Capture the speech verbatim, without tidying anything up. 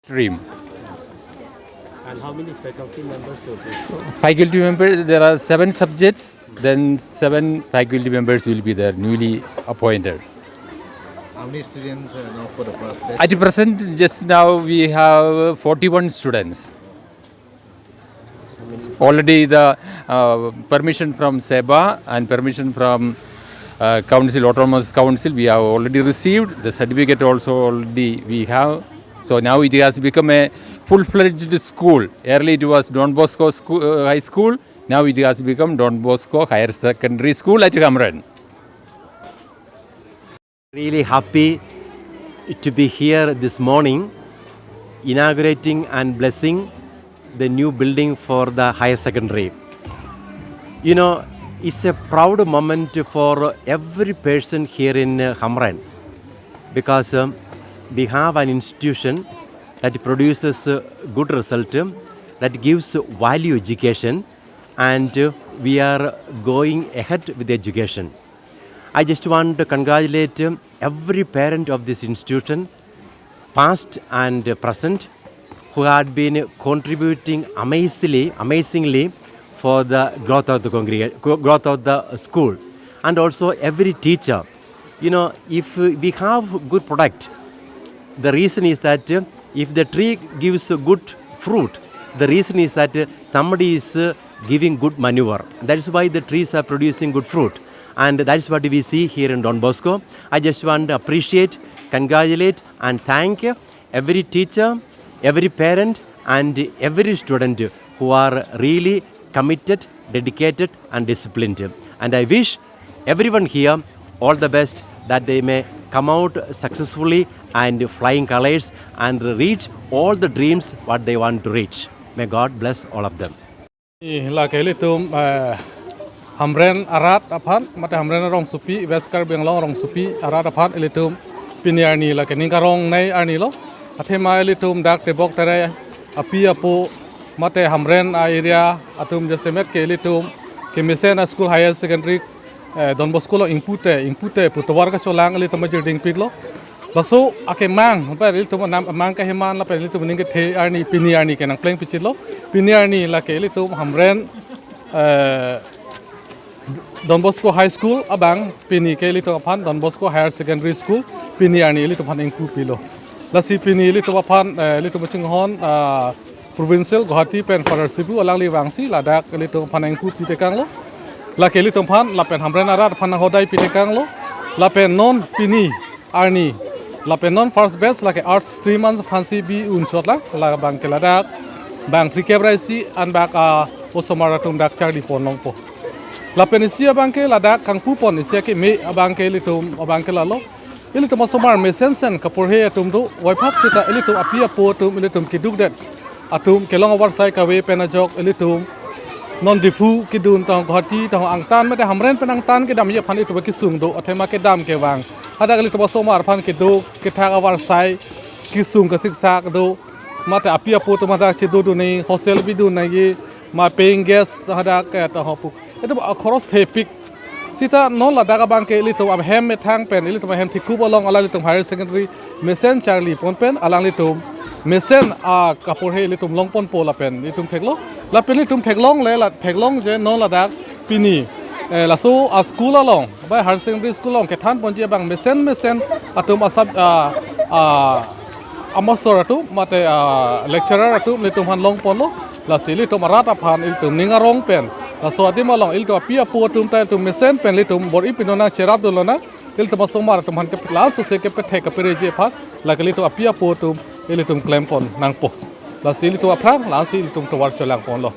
stream. And how many faculty members will be? Faculty members, there are seven subjects, then seven faculty members will be there, newly appointed. How many students, uh, now for the first batch? At the present, just now we have forty-one students. Already the, uh, permission from SEBA and permission from, uh, Council, Autonomous Council, we have already received. The certificate also already we have. So now it has become a full-fledged school. Earlier it was Don Bosco School, uh, High School. Now it has become Don Bosco Higher Secondary School at Hamren. Really happy to be here this morning, inaugurating and blessing the new building for the higher secondary. You know, it's a proud moment for every person here in, uh, Hamren, because, um, we have an institution that produces, uh, good result, um, that gives value education, and, uh, we are going ahead with the education. I just want to congratulate, um, every parent of this institution, past and present, who had been contributing amazingly, amazingly for the growth of the congrega-, gro-, growth of the school, and also every teacher. You know, if we have good product, the reason is that, uh, if the tree gives a good fruit, the reason is that, uh, somebody is, uh, giving good manure. That is why the trees are producing good fruit. And that is what we see here in Don Bosco. I just want to appreciate, congratulate, and thank every teacher, every parent, and every student who are really committed, dedicated, and disciplined. And I wish everyone here all the best, that they may come out successfully and flying colors and reach all the dreams what they want to reach. May God bless all of them. Ni lake ilitum, eh, Hamren arat aphan, mate Hamren arongsopi, West Karbi Anglong arongsopi arat aphan ilitum pini arni lake ning karong nei arni lo. Athema ilitum dak tebok tere api apo, mate Hamren a-area atum jasemet ke ilitum kemesen a-school higher secondary, eh, Don Bosco along ingpute, ingpute pu tovar kacholang ilitum ajirding piklo. Laso akemang, lapen ilitum anam amang kaheman, lapen ilitum ning kethe arni, pini arni ke nangpleng pichitlo. Pini arni lake ilitum Hamren, eh, Don Bosco High School abang, pini ke ilitum aphan Don Bosco Higher Secondary School, pini arni ilitum aphan ingpu pilo. Lasi pini ilitum aphan, eh, ilitum chinghon, ah, Provincial Guwahati pen Father Sibu alangli vangsi ladak ilitum aphan ingpu pitekanglo. Lake ilitum aphan lapen Hamren arat aphan nanghodai pitekanglo. Lapen non pini arni, lapen non first batch lake arts stream an aphansi bi unchotlang, labang ke ladak bang phlikep ra isi an bak a-osomar atum dak charli pon longpo. Lapen isi abang ke ladak kangpu pon, isi akeme abang ke ilitum abang ke lalo. Ilitum asomar mesen sen kaporhe atum do, voiphak seta ilitum api apo atum ilitum keduk det atum kelong avarsai kave pen ajok ilitum non Diphu kedun tong Guwahati tong angtan mate Hamren pen angtan kedamji aphan ilitum kesung do, athema kedam kevang. Hadak ilitum asomar aphan kedo kethak avarsai kesung kasiksak do, mate api apo atum hadak chedodun nangji, hostel bidun nangji, ma paying guest hadak ke tahopuk. Ilitum akhoros thepik. Seta non ladak abang ke ilitum ahem methang pen, ilitum ahem thikup along alanglitum higher secondary mesen charli pon pen, alanglitum mesen akaporhe ilitum long ponpo lapen ilitum theklo. Lapen ilitum theklongle, la theklongje non ladak pini, eh, laso a-school along, bai higher secondary school along kethan ponji abang mesen mesen atum asab, ah, ah, amasor atum, mate, ah, lecturer atum ilitum aphan long ponlo. Lasi ilitum arat aphan ilitum ning arong pen, laso adim along ilitum api apo atum ta ilitum mesen pen ilitum bor-i pinon nang, cherapdun lonang. Ilitum asomar atum aphan ke laso se kepethek kapereji aphan, lake ilitum api apo atum ilitum klem pon nangpo. Lasi ilitum aphrang, lasi ilitum tovar cholang ponlo.